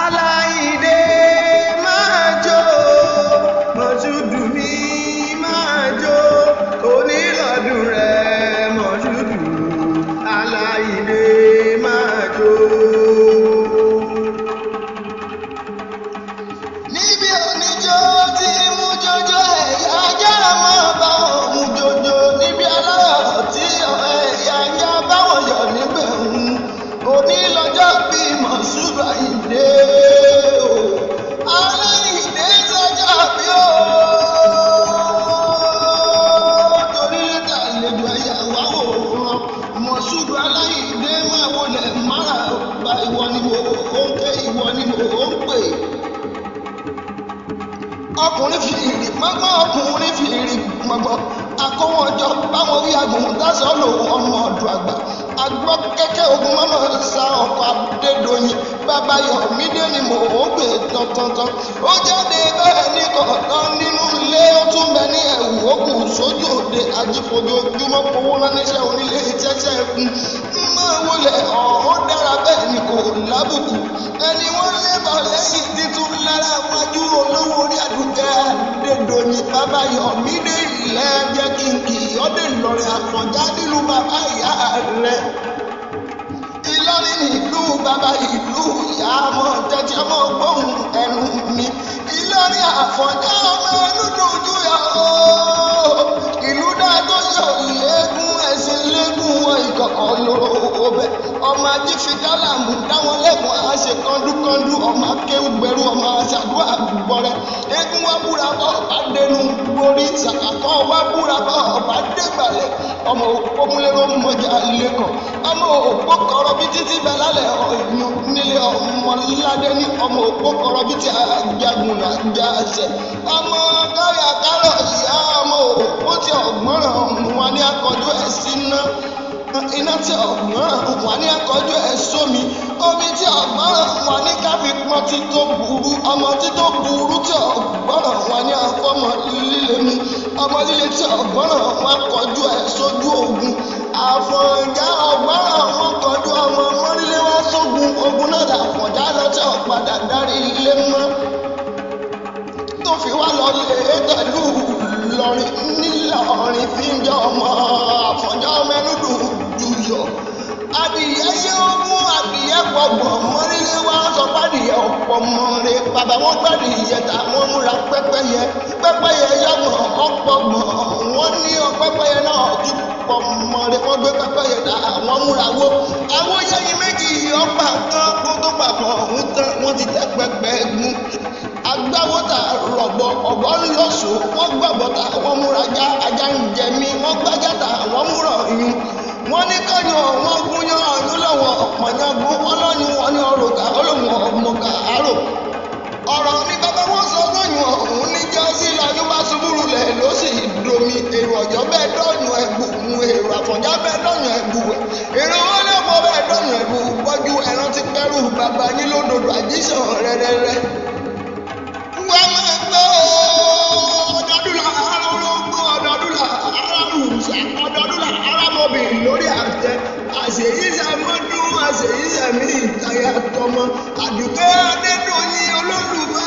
Aláìndé máa jó, Mọ̀ṣúdù mi máa jó, onílọ́dún rẹ̀ Mọ̀ṣúdù, Aláìndé máa jó. Níbi oníjó tí mú jọjọ ẹ̀yà ajá máa bá wọn mú jọjọ, níbi aláyọ̀ tí ẹ̀yà ajá bá wọn yọ̀ níbẹ̀ ń onílọ́jọ́ bí Mọ̀ṣúdù Àyìndé o, Aláìndé sọ́jà bí o, torí lẹ́tà àlejò ẹ̀yà wá wòran. Mọ̀ṣúdù Aláìndé máa wọlé mára gba, ìwọ ni mo ń ké, ìwọ ni mo ń pè. Ọkùnrin fi ìrì mọ́gbọ́n, ọkùnrin fi ìrì mọ́gbọ́n, akówọ́njọ báwọn wí agùntàṣọ́ lò ọmọ ọ̀dọ̀ àgbà agbọ́ kẹ́kẹ́ ogun mọ́mọ́ sa ọkọ̀ Adédoyin bàbá Yọ̀mídé ni mò ń gbé tọ̀tọ̀tọ̀. Ó jáde bẹ́ẹ̀ ní kọ̀ọ̀tàn nínú ilé, ó tún bẹ ní ẹ̀wù òkú sójú òde ajífojoojúmọ́ fowó ránníṣẹ́ onílé tẹ́tẹ́ fún máa wọlé ọ̀hún dára bẹ́ẹ̀ ni kò lábùkù ẹni wọ́n lé bọ̀ lẹ́yìn títún lára wájú olówó orí Àdùkẹ́ Adédoyin bàbá Yọ̀mídé ilẹ̀ jẹ́ kí n kì í ọdẹ Ìlọrin Àfọ̀njá nílùú bàbá ìyá rẹ̀. Ìlọrin nílùú bàbá ìlú ìyá ọmọ tẹ́tí ọmọ gbóhùn ẹnu mi. Ìlọrin Àfọ̀njá ọmọ ẹnu dojú yà ó. Ìlú dáa tó yọ ìlẹ́gùn ẹ̀sìn lẹ́gùn wọn ìkọ̀kọ̀ lóró ọbẹ̀. Ọmọ ajífidálà mú dáwọn lẹ́kùn àṣẹ kọ́ńdúkọ́ńdú, ọmọ akéwùgbẹ́rú, ọmọ aṣàdúrà gbọ́rẹ́. Eégún wa búra bọ́ ọ̀bá dénú borí, sàkàkọ́ wa búra bọ́ ọ̀bá dégbàlẹ̀. Ọmọ òpómúlérò mọ̀jà lẹ́kàn, ọmọ òpó kọ̀rọ̀ bí títí bẹ̀ lálẹ́ ọ̀yún nílé ọmọ ládé ní, ọmọ òpó kọ̀rọ̀ bí ti ajagun náà já àṣẹ. Ọmọ káyà kárọ̀ ìyá ọmọ òpó tí ọ̀gbọ́nràn wọn ní akọjú ẹ̀ síná, iná tí ọ̀gbọ́nràn wọn ní akọjú ẹ̀ sómi, omi tí ọ̀gbọ́nràn wọn ní káfí pọ́n tí tó burú, ọmọ tí tó burú tí ọ̀gbọ́nràn wọn ní afọ́mọ líle mu, ọmọ líle tí ọ̀gbọ́nràn wọn kọjú ẹ̀ sójú ogun. Àfọ̀njá ọ̀gbọ́nràn wọn kọjú ọmọ mọ́rílé wọn sógun, ogun náà làfọ̀njá lọ tí ọ̀padà dárí ilé mọ́, tó fi wá lọ lé pẹ̀lú Ìlọrin nílọrin fi ń jẹ ọmọ Àfọ̀njá ọmọ ẹnu dùn jùyọ̀. Adìyẹ yé ogún, adìyẹ pọ̀gbọ̀n, mọ́rílé wá sọ pàdìyẹ ọ̀pọ̀ mọ́re, bàbá wọn gbàdìyẹ ta wọ́n múra pẹ́pẹ́yẹ, pẹ́pẹ́yẹ yọ̀gbọ̀n ọ̀pọ̀gbọ̀n, wọ́n ní pẹ́pẹ́yẹ náà tún pọ̀ mọ́re, wọ́n gbé pẹ́pẹ́yẹ ta wọ́n múra wó. Àwọn yẹyin méjì ọ̀pá kan kó tó papọ̀ ọ̀hún tán, wọ́n ti tẹ́ pẹ́pẹ́ gún. Agbáwo ta rọ̀bọ̀ ọ̀bọ̀ ńlọ́sọ̀, wọ́n gbàgbọ́ ta wọ́n múra já, ajá ń jẹ mí, wọ́n gbájá ta wọ́n múra ọ̀yún. Wọ́n ní kọ́yún wọ́n gúnyán ọ̀yún lọ́wọ́ ọ̀pọ̀nyágún, ọlọ́yún wọn ní ọ̀rọ̀ ká olóhùn ọmọ kàárò. Ọ̀rọ̀ ní bàbá wọn sọ lóyún ọ̀hún níjọ́ sí lọ́yún bá ṣubú lulẹ̀ ló sì domi. Èrò Ọ̀yọ́ bẹ́ẹ̀ dọ́yún ẹ̀bù mu, èrò Àfọ̀njá bẹ́ẹ̀ dọ́yún ẹ̀bù wẹ̀, èrò ọlọ́pọ̀ bẹ́ẹ̀ dọ́yún ẹ̀bù gbọ́jú ẹran ti pẹ́rù bàbá yín lódòdó àjíṣàn rẹ́rẹ́rẹ́. Wọ́n máa gbọ́ ọdọọdún là arógbó, ọdọọdún là arárùsà, ọdọọdún là arámọbìn lórí àtẹ. Àṣèyíṣàmọ́dún, àṣèyíṣàmí ìtayà tọmọ. Àdùkẹ́ Adédoyin olólùfẹ́